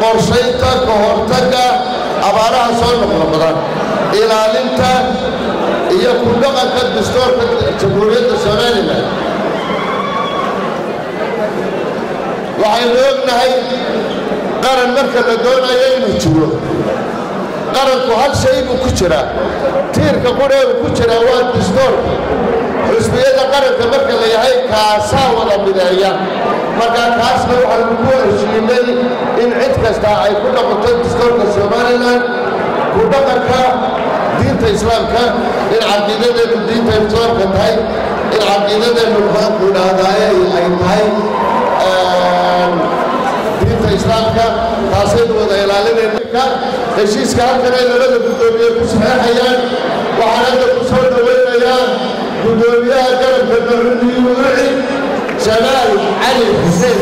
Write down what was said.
Qorshaynta ka hortagga abaaraha soo noqnoqda, ilaalinta iyo ku dhaqanka dastuurka Jamhuuriyadda Somalilan. Waxaynu ognahay qaran marka la doonayo inuu jiro, qaranku hal shay buu ku jiraa, tiirka qudhee uu ku jiraa waa dastuurka. Xusbiyada qaranka marka la yahay, kaasaa wada mideeya. Markaa kaasna waxaynu ku heshiinay in cid kasta ay ku dhaqanto dastuurka Somalilan, ku dhaqanka diinta Islaamka, in caqiidadeenu diinta Islaamka tahay, in caqiidadeenu, maxaanku idhahdaaye, ay tahay diinta Islaamka. Taasaynu wada ilaalinayna. Heshiiska halkan ay labada guddoomiye ku saxeexayaan, waxaan hadda ku soo dhowaynayaa guddoomiyaha garabka Nuuci, Jamaal Cali Xuseen.